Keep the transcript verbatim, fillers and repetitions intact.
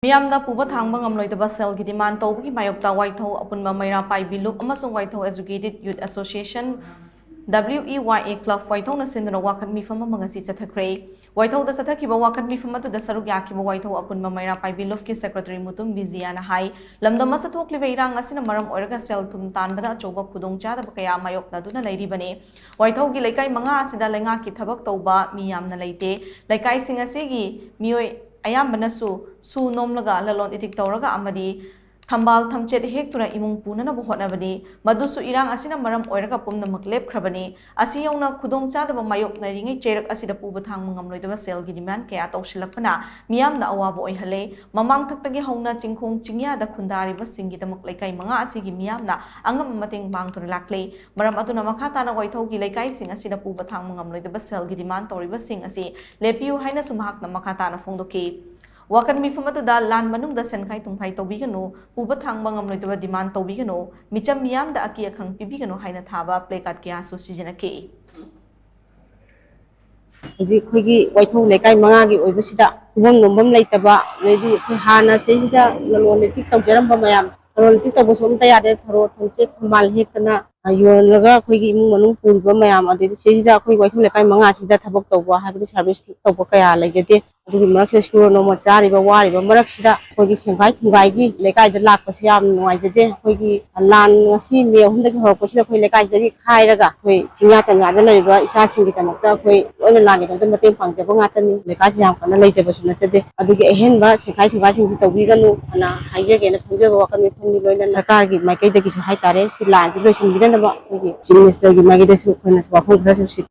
ꯃꯤꯌꯥꯝꯗ ꯄꯨꯕ ꯊꯥꯡꯕ ꯉꯝꯂꯣꯏꯗꯕ ꯁꯦꯜꯒꯤ ꯗꯤꯃꯥꯟ ꯇꯧꯕꯒꯤ ꯃꯥꯌꯣꯛꯇ ꯋꯥꯏꯊꯧ ꯑꯄꯨꯟꯕ ꯃꯩꯔꯥ ꯄꯥꯏꯕꯤ ꯂꯨꯞ ꯑꯃꯁꯨꯡ Waithou educated youth association, W E Y A Club, ꯋꯥꯏꯊꯧꯅ ꯁꯤꯟꯗꯨꯅ ꯋꯥꯀꯠ ꯃꯤꯐꯝ ꯑꯃ ꯉꯁꯤ ꯆꯠꯊꯈ꯭ꯔꯦ꯫ ꯋꯥꯏꯊꯧꯗ ꯆꯠꯊꯈꯤꯕ ꯋꯥꯀꯠ ꯃꯤꯐꯝ ꯑꯗꯨꯗ ꯁꯔꯨꯛ ꯌꯥꯈꯤꯕ ꯋꯥꯏꯊꯧ ꯑꯄꯨꯟꯕ ꯃꯩꯔꯥ ꯄꯥꯏꯕꯤ ꯂꯨꯞꯀꯤ ꯁꯦꯀ꯭ꯔꯦꯇꯔꯤ ꯃꯨꯇꯨꯝ ꯕꯤꯖꯤꯌꯥꯅ ꯍꯥꯏ, ꯂꯝꯗꯝ ꯑꯁꯤꯗ ꯊꯣꯛꯂꯤꯕ ꯏꯔꯥꯡ ꯑꯁꯤꯅ ꯃꯔꯝ ꯑꯣꯏꯔꯒ ꯁꯦꯜ ꯊꯨꯝ ꯇꯥꯟꯕꯗ ꯑꯆꯧꯕ ꯈꯨꯗꯣꯡꯆꯥꯗꯕ ꯀꯌꯥ ꯃꯥꯌꯣꯛꯅꯗꯨꯅ ꯂꯩꯔꯤꯕꯅꯤ꯫ ꯋꯥꯏꯊꯧꯒꯤ ꯂꯩꯀꯥꯏ ꯃꯉꯥ ꯑꯁꯤꯗ ꯂꯩꯉꯥꯛꯀꯤ ꯊꯕꯛ ꯇꯧꯕ ꯃꯤ ꯌꯥꯝꯅ ꯂꯩꯇꯦ꯫ ꯂꯩꯀꯥꯏꯁꯤꯡ ꯑꯁꯤꯒꯤ ꯃꯤꯑꯣꯏ ꯑꯌꯥꯝꯕꯅꯁꯨ ꯁꯨ ꯅꯣꯝꯂꯒ ꯂꯂꯣꯟ ꯏꯇꯤꯛ ꯇꯧꯔꯒ ꯑꯃꯗꯤ ꯊꯝꯕꯥꯜ ꯊꯝꯆꯦꯠ ꯍꯦꯛꯇꯨꯅ ꯏꯃꯨꯡ ꯄꯨꯅꯅꯕ ꯍꯣꯠꯅꯕꯅꯤ꯫ ꯃꯗꯨꯁꯨ ꯏꯔꯥꯡ ꯑꯁꯤꯅ ꯃꯔꯝ ꯑꯣꯏꯔꯒ ꯄꯨꯝꯅꯃꯛ ꯂꯦꯞꯈ꯭ꯔꯕꯅꯤ꯫ ꯑꯁꯤ ꯌꯧꯅ ꯈꯨꯗꯣꯡꯆꯥꯗꯕ ꯃꯥꯌꯣꯛꯅꯔꯤꯉꯩ ꯆꯩꯔꯛ ꯑꯁꯤꯗ ꯄꯨꯕ ꯊꯥꯡꯕ ꯉꯝꯂꯣꯏꯗꯕ ꯁꯦꯜꯒꯤ ꯗꯤꯃꯥꯟ ꯀꯌꯥ ꯇꯧꯁꯤꯜꯂꯛꯄꯅ ꯃꯤꯌꯥꯝꯅ ꯑꯋꯥꯕ ꯑꯣꯏꯍꯜꯂꯦ꯫ ꯃꯃꯥꯡꯊꯛꯇꯒꯤ ꯍꯧꯅ ꯆꯤꯡꯈꯣꯡ ꯆꯤꯡꯌꯥꯗ ꯈꯨꯟꯗꯥꯔꯤꯕꯁꯤꯡꯒꯤꯗꯃꯛ ꯂꯩꯀꯥꯏ ꯃꯉꯥ ꯑꯁꯤꯒꯤ ꯃꯤꯌꯥꯝꯅ ꯑꯉꯝꯕ ꯃꯇꯦꯡ ꯄꯥꯡꯗꯨꯅ ꯂꯥꯛꯂꯤ꯫ ꯃꯔꯝ ꯑꯗꯨꯅ ꯃꯈꯥ ꯇꯥꯅ ꯋꯥꯏꯊꯧꯒꯤ ꯂꯩꯀꯥꯏꯁꯤꯡ ꯑꯁꯤꯗ ꯄꯨꯕ ꯊꯥꯡꯕ ꯉꯝꯂꯣꯏꯗꯕ ꯁꯦꯜꯒꯤ ꯗꯤꯃꯥꯟ ꯇꯧꯔꯤꯕꯁꯤꯡ ꯑꯁꯤ ꯂꯦꯞꯄꯤꯌꯨ ꯍꯥꯏꯅꯁꯨ ꯃꯍꯥꯛꯅ ꯃꯈꯥ ꯇꯥꯅ ꯐꯣꯡꯗꯣꯛꯈꯤ꯫ ꯋꯥꯀꯠ ꯃꯤꯐꯝ ꯑꯗꯨꯗ ꯂꯥꯟ ꯃꯅꯨꯡꯗ ꯁꯦꯟꯈꯥꯏ ꯊꯨꯝꯈꯥꯏ ꯇꯧꯕꯤꯒꯅꯨ, ꯄꯨꯕ ꯊꯥꯡꯕ ꯉꯝꯂꯣꯏꯗꯕ ꯗꯤꯃꯥꯟ ꯇꯧꯕꯤꯒꯅꯨ, ꯃꯤꯆꯝ ꯃꯤꯌꯥꯝꯗ ꯑꯀꯤ ꯑꯈꯪ ꯄꯤꯕꯤꯒꯅꯨ ꯍꯥꯏꯅ ꯊꯥꯕ ꯄ꯭ꯂꯦꯀꯥꯔꯗ ꯀꯌꯥꯁꯨ ꯁꯤꯖꯤꯟꯅꯈꯤ꯫ ꯍꯧꯖꯤꯛ ꯑꯩꯈꯣꯏꯒꯤ ꯋꯥꯏꯊꯧ ꯂꯩꯀꯥꯏ ꯃꯉꯥꯒꯤ ꯑꯣꯏꯕꯁꯤꯗ ꯁꯨꯐꯝ ꯅꯣꯝꯐꯝ ꯂꯩꯇꯕ, ꯑꯗꯩꯗꯤ ꯑꯩꯈꯣꯏ ꯍꯥꯟꯅ ꯁꯤꯗꯩꯁꯤꯗ ꯂꯂꯣꯟ ꯏꯇꯤꯛ ꯇꯧꯖꯔꯝꯕ ꯃꯌꯥꯝ, ꯂꯂꯣꯟ ꯏꯇꯤꯛ ꯇꯧꯕꯁꯨ ꯑꯝꯇ ꯌꯥꯗꯦ, ꯊꯔꯣ ꯊꯝꯆꯦꯠ ꯊꯝꯕꯥꯜ ꯍꯦꯛꯇꯅ, ꯑ, ꯌꯣꯜꯂꯒ ꯑꯩꯈꯣꯏꯒꯤ ꯏꯃꯨꯡ ꯃꯅꯨꯡ ꯄꯨꯔꯤꯕ ꯃꯌꯥꯝ, ꯑꯗꯩꯗꯤ ꯁꯤꯗꯩꯁꯤꯗ ꯑꯩꯈꯣꯏ ꯋꯥꯏꯊꯧ ꯂꯩꯀꯥꯏ ꯃꯉꯥꯁꯤꯗ ꯊꯕꯛ ꯇꯧꯕ ꯍꯥꯏꯕꯗꯤ ꯁꯥꯔꯚꯤꯁ ꯇꯧꯕ ꯀꯌꯥ ꯂꯩꯖꯗꯦ꯫ ꯑꯗꯨꯒꯤ ꯃꯔꯛꯁꯤꯗ ꯁꯨꯔ ꯅꯣꯝꯕ ꯆꯥꯔꯤꯕ ꯋꯥꯔꯤꯕ ꯃꯔꯛꯁꯤꯗ ꯑꯩꯈꯣꯏꯒꯤ ꯁꯦꯟꯒꯥꯏ ꯊꯨꯝꯒꯥꯏꯒꯤ ꯂꯩꯀꯥꯏꯗ ꯂꯥꯛꯄꯁꯤ ꯌꯥꯝ ꯅꯨꯡꯉꯥꯏꯖꯗꯦ꯫ ꯑꯩꯈꯣꯏꯒꯤ ꯂꯥꯟ ꯉꯁꯤ ꯃꯦ ꯑꯍꯨꯝꯗꯒꯤ ꯍꯧꯔꯛꯄꯁꯤꯗ ꯑꯩꯈꯣꯏ ꯂꯩꯀꯥꯏꯁꯤꯗꯒꯤ ꯈꯥꯏꯔꯒ ꯑꯩꯈꯣꯏ ꯆꯤꯡꯌꯥ ꯇꯝꯌꯥꯗ ꯂꯩꯔꯤꯕ ꯏꯆꯥꯁꯤꯡꯒꯤꯗꯃꯛꯇ ꯑꯩꯈꯣꯏ ꯂꯣꯏꯅ ꯂꯥꯟꯒꯤꯗꯃꯛꯇ ꯃꯇꯦꯡ ꯄꯥꯡꯖꯕ ꯉꯥꯛꯇꯅꯤ꯫ ꯂꯩꯀꯥꯏꯁꯤ ꯌꯥꯝ ꯀꯟꯅ ꯂꯩꯖꯕꯁꯨ ꯅꯠꯆꯗꯦ꯫ ꯑꯗꯨꯒꯤ ꯑꯍꯦꯟꯕ ꯁꯦꯟꯒꯥꯏ ꯊꯨꯝꯒꯥꯏꯁꯤꯡꯁꯤ ꯇꯧꯕꯤꯒꯅꯨ ꯑꯅ ꯍꯥꯏꯖꯒꯦꯅ ꯈꯟꯖꯕ ꯋꯥꯈꯜ ꯃꯤꯐꯝꯒꯤ ꯂꯣꯏꯅꯅ ꯁꯔꯀꯥꯔꯒꯤ ꯃꯥꯏꯀꯩꯗꯒꯤꯁꯨ ꯍꯥꯏꯇꯥꯔꯦ꯫ ꯁꯤ ꯂꯥꯟꯁꯤ ꯂꯣꯏꯁꯤꯟꯕꯤꯅꯅꯕ ꯑꯩꯈꯣꯏꯒꯤ ꯆꯤꯐ ꯃꯤꯅꯤꯁꯇꯔꯒꯤ ꯃꯥꯏꯀꯩꯗꯁꯨ ꯑꯩꯈꯣꯏꯅ ꯋꯥꯐꯝ ꯈꯔꯁꯨ ꯁꯤ